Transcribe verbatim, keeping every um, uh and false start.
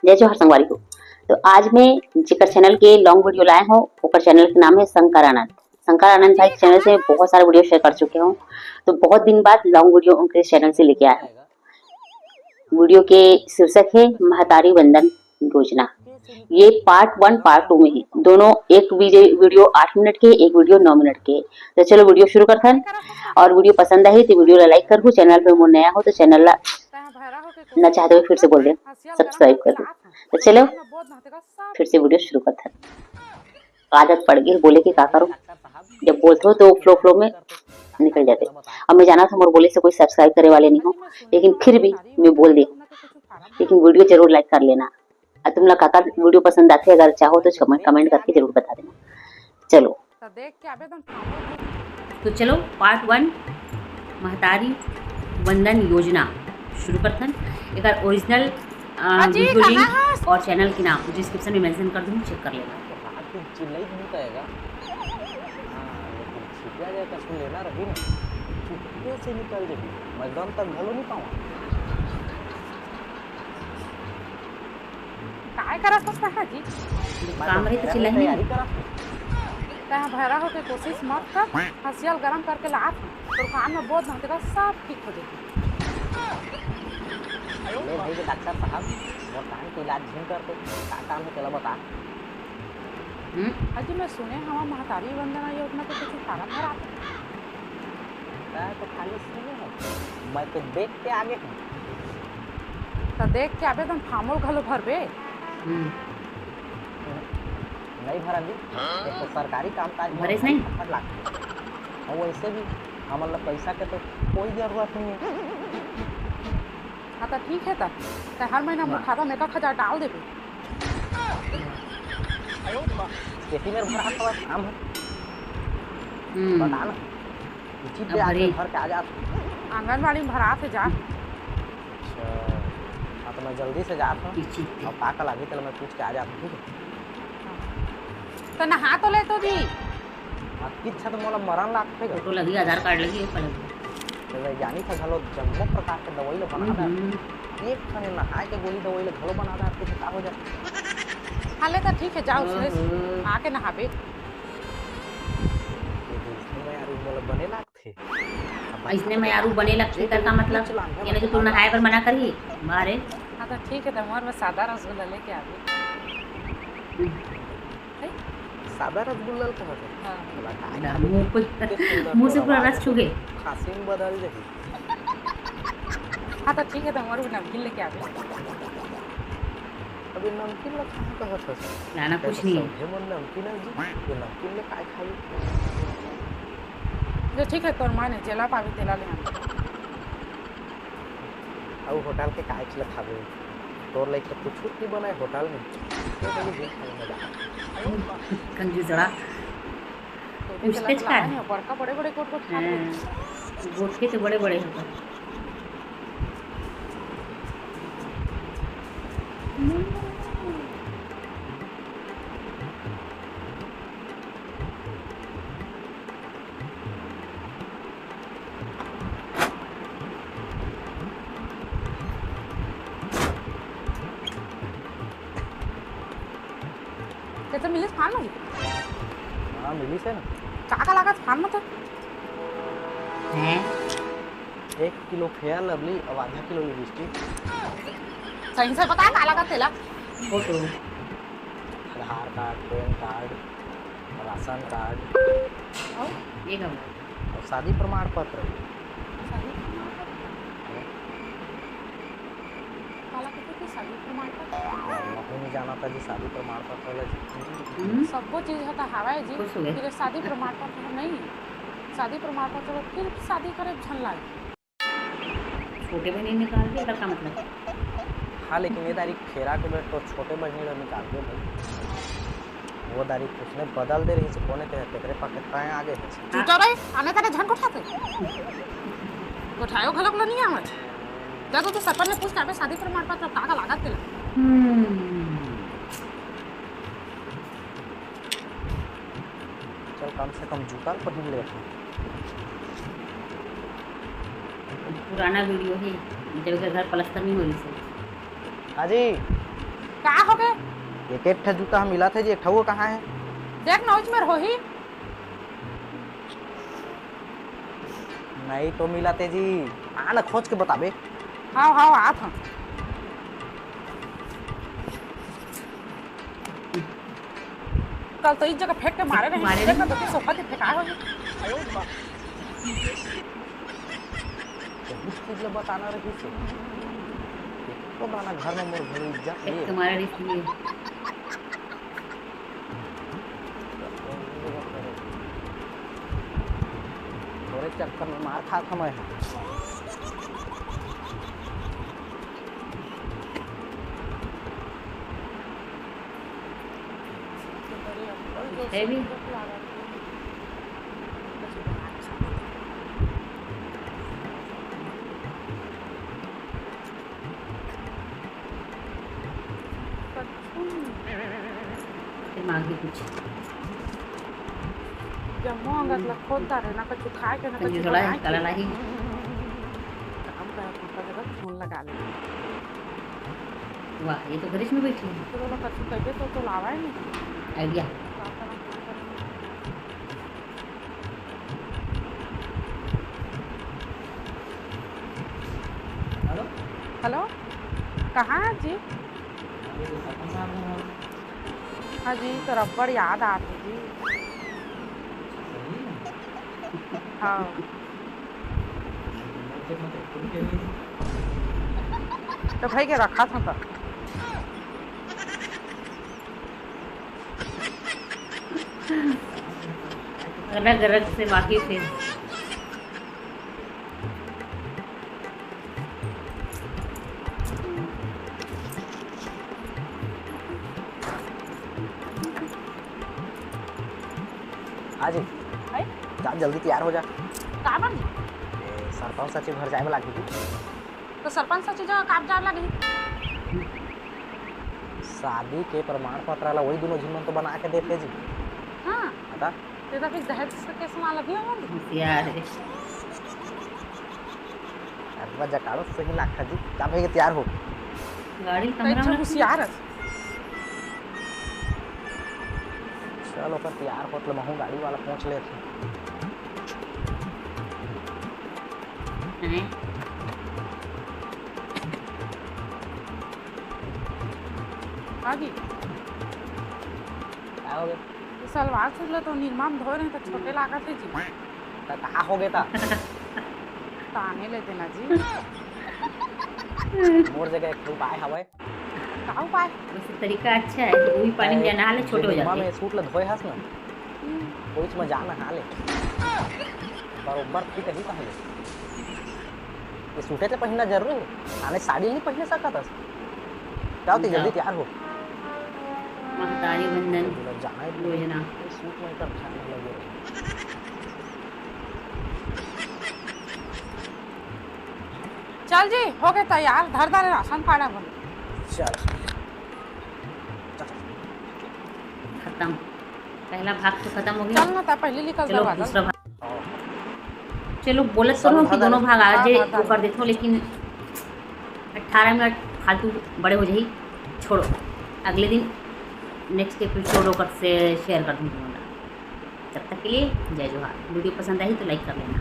जय जोहार संगवारी हो। तो आज मैं जेकर चैनल के लॉन्ग वीडियो लाए हूँ, ओकर चैनल के नाम है शंकर आनंद। शंकर आनंद भाई के चैनल से मैं बहुत सारे वीडियो शेयर कर चुके हूँ। तो बहुत दिन बाद लॉन्ग वीडियो उनके चैनल से लेके आए हैं। वीडियो के शीर्षक है महतारी वंदन योजना। ये पार्ट वन, पार्ट टू में है दोनों। एक वीडियो आठ मिनट के, एक वीडियो नौ मिनट के। तो चलो वीडियो शुरू करथन। और वीडियो पसंद आही तो वीडियो ला लाइक करहू। चैनल पे मोर नया हो तो चैनल ला, ना चाहते हुए फिर से बोल रहे, सब्सक्राइब कर दो। तो चलो फिर से वीडियो शुरू करथन। आदत पड़ गई बोले के, का करो, जब बोलते हो तो फ्लो फ्लो में निकल जाते। अब मैं जाना था मोर बोले से कोई सब्सक्राइब करे वाले नहीं हो, लेकिन फिर भी मैं बोल दी, लेकिन वीडियो जरूर लाइक कर लेना। और तुम लोग का वीडियो पसंद आते, अगर चाहो तो कमेंट करके जरूर बता देना। चलो, तो देख के आबे तुम। तो चलो, पार्ट वन, महतारी वंदन योजना शुरू करथन। एकर ओरिजिनल, अ, हाँ जी, वीडियो लिंक कहाँ है? और चैनल के नाम डिस्क्रिप्शन में मेंशन कर दूंगी, चेक कर लेना। रात के चिल्लाई धूम कहेगा। हाँ, लेकिन छिपिया जाए, कछु लेना रही ना, चुपके से निकल जाही। मैं दम तक घलो नहीं पाऊँ। काय करत हस कहा जी? काम रही तो चिल्लाई नहीं। तैयारी करत हूँ। तैं भैरा होके कोशिश मत कर, हंसियल गरम करके लात हूँ। तोर कान में बोध ना, तेरा सब ठीक हो जाएगी। ले भाई के डॉक्टर साहब, मोर कान के इलाज झिन कर तो, का काम है तेला बता। हम्म? अजी, मैं सुने हवा महतारी वंदना योजना के कुछ फार्म भरात हे। मैं तो खाली सुने हूँ, मैं तो देख के आगे हूँ। तो देख के आबे, तुम फार्मो घलो भरबे। हम्म। नहीं भरा जी, ये तो सरकारी काम काज में भरेस नहीं? फटफट लागथे। और वैसे भी हमन ला पैसा के तो कोई जरूरत नहीं है। हाँ, तो ठीक है, तब तो हर महीना मोर हाँ। खाता में एक एक हजार डाल देबे। खेती में भरा थोड़ा काम है। हम्म। बता ना। उचित अब ब्याज भरे। में भर के आ जात। आंगनबाड़ी में भरा थे जा। अच्छा, हाँ, तो मैं जल्दी से जात हूँ। उचित। और का का लागही, तेला मैं पूछ के आ जात हूँ, ठीक है? तो नहा तो ले तो जी। अब किच्छा तो मोला मरण लागथे गा। फोटो लगही, आधार कार्ड लगही, ओकर लगही। तो वैज्ञानिक ह घलो जम्मो प्रकार के दवाई ल बना हम्म। डारथे। एक ठने नहाए के गोली दवाई ल घलो बना डारथे, तो का हो जाथे? हाँ, ले तो ठीक है, जाओ, सुरेश, ओहो। आके नहाबे। ये तो इसमें यार मोला बने लागथे। अब अइसने में आरू बने लगथे, कर का मतलब? चलान है, ये नहीं कि तू नहाए बर मना करही, बाहरे। हाँ, तो ठीक है, तो मोर में सादा रसगुल्ला लेके आबे। हम्म। है? सादा रसगुल्ला ल कहा था? हाँ। बोला, "काय ना, खाबे?" मुंह पे, कितने सुंदर मुंह से तोर पूरा आवाज रस है। छू गए। खांसी में बदल जाही। हाँ, तो ठीक है, तो मोर भी नमकीन लेके आबे। अबे नमकीन ला कहाँ कहत हस? ना, ना, कुछ नहीं। सौंधे मन नमकीन है जी। ये नमकीन ले काय खाई? जो ठीक है, तोर माने जेला पाबे तेला ले आना। अउ होटल के काय चीज ला खाबे? तोर लायक तो कुछ नहीं बनाए होटल में। तो कभी देख खाने में जा। कंजूसड़ा। तो भी पूछते गलत लाए हैं, बड़का बड़े बड़े गोट गोट खाते हैं। हाँ, गोट के तो बड़े बड़े होता। कैसे मिलिस फार्म? हाँ, मिलिस हे ना। का का लागत फार्म में तो? हैं? एक किलो फेयर लवली अउ आधा किलो लिपस्टिक। सही से बता, का लागत तेला? Photo. Aadhaar card, PAN card, ration card. अउ? ये का? अउ शादी प्रमाण पत्र। शादी प्रमाण पत्र? काला कथे कि शादी प्रमाण पत्र? मैं नहीं जाना था जी शादी प्रमाण पत्र वाला जी। हम्म। सब्बो चीज ह त हवय जी। खुश हो गए। फिर शादी प्रमाण पत्र ह नहीं। शादी प्रमाण पत्र फिर शादी करे झन लागे। छोटे बहिनी निकाल के, एकर का मतलब? हाँ, लेकिन ये तारीख फेरा के बेर तो छोटे बहिनी ला निकाल दे भाई। वो तारीख उसने बदल दे रही से कोने के, तेकरे पाके तय आगे है। चुटा रहे, आने तेने झन गोठाते। गोठायो घलक ला नहीं आवत। जा तो, तो सरपंच ले पूछ के आबे, शादी प्रमाण पत्र का का लागत तेला। हम्म। चल, कम से कम जूता ल पहिन ले। पुराना वीडियो हे, जब एकर घर पलस्तर नहीं हो रही से। हाँ जी। का होगे? एक एक ठा जूता ह मिलत हे जी, एक ठा वो कहाँ हे? देख ना, उच मेर होही। नहीं तो मिलत हे जी, आ ना खोज के बताबे। हाव, हाव, आत हँव। कल तो इस जगह फेंक के मारे रहे। मारे देख ना, रहे। तो सोफा के फेंकाए होही। बहुत चीज ला बताना रहिस हे। एको दाना घर में मोर घलो इज्जत फेंक नहीं के हे। मारे रहिस हे। तोरे चक्कर में मार खात हँव मैं। कुछ है भी? दिमाग भी कुछ। जम्मो अंगत ला खोद डारे ना, कछु खाए के ना, कछु कछु थोड़ा बनाए काला के। लाही। काम करत हों, का जगह फोन लगा ले। वाह, ये तो घरेच में बैठी है। तो बोला, कछु कहिबे तो, तो लावा ही नहीं। आइडिया। का करम, का करम। हेलो? हेलो, कहाँ हे जी? अभी तो खत्म ना हो। हाँ जी, तो रब्बड़ याद आत हे जी। सही में? हाँ। तो भाई के रखा था तो। रग रग से वाकिफ हे। आ जी। हैं? जा, जल्दी तैयार हो जा। काबर जी? ए, सरपंच सचिव घर जाए वाला हे जी। तो सरपंच सचिव जगह काबर जाए लगही? शादी के प्रमाण पत्र ला वही दोनों झिन मन तो बना के देथे जी। हाँ। बता। ते तो फिर दहेज के समान लगी होगा। होशियार हे। अरे बा जकाड़ो सही लागथा जी। जा भैया तैयार हो। गाड़ी में तई कमरा तो में होशियार हे। चल ओकर तैयार होत ले महूँ गाड़ी वाला पहुँच लेत हँव। हैं? हाँ जी। का हो गे? ये सलवार सूट ला तो निरमा में धोए रहेंव त छोटे लागत हे जी। त का हो गे त? ताने ले देना जी। मोर जगह एक ठो उपाय हवय। का उपाय? वैसे तरीका अच्छा हे, वही पानी में जा नहा ले, छोटे हो जाथे। में सूट ला धोए हस ना, हम्म। ओइच में जा नहा ले, बरोबर फिट ही पहले। ये सूटे तो पहनना जरूरी हे, आने साड़ी नहीं पहन सकत हस। जाओ तो जल्दी तैयार हो। महतारी वंदन योजना। सूट में एकदम ध्यान लगे रहो। चल जी, हो गे तैयार, धर डारे राशन पाड़ा बोले। चल। खत्म। पहला भाग तो खत्म हो गया। चल ना, ता पहले निकल चलो, दरवाजा। दूसरा भाग। चलो, बोलत तो रहूं कि दोनों भाग आज हाँ, हाँ, वो कर देथों, लेकिन अठारह मिनट फालतू बड़े हो जाही। छोड़ो, अगले दिन next episode ओकर से share कर दूं तुमन ला। तब तक के लिए जय जोहार। Video पसंद आई तो like कर लेना।